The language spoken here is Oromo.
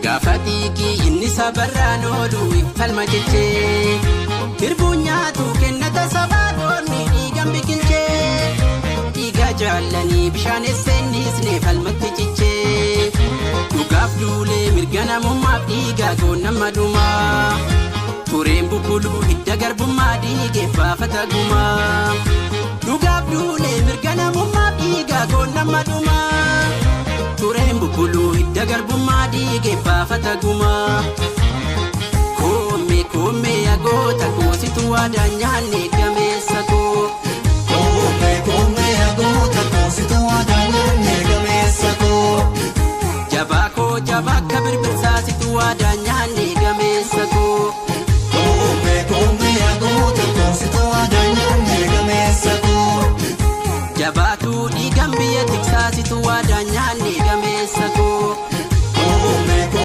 Gaafa xiiqii inni sabarraan oolu falma jechee. Hirbuun nyaatu kennata sabaa goonni dhiigan biqilchee. Dhiiga jaallanii bishaan esseennisne falmatti cichee. Dhugaaf duulee mirga namummaaf dhiigaa goonnamma dhumaa. Tureen bubbuluu hidda garbummaa dhiigee baafata gumaa. Dhugaaf duulee mirga namummaaf dhiigaa goonnamma dhumaa. Tureen bubbuluu hidda garbummaa dhiigee baafata gumaa. Koomee koomee agoota koositu waadaan nyaanne gameessa koo. Koomee koomee agoota koositu waadaan nyaanne gameessa koo. Jabaa koo jabaa akka birbirsaa situ waadaan nyaanne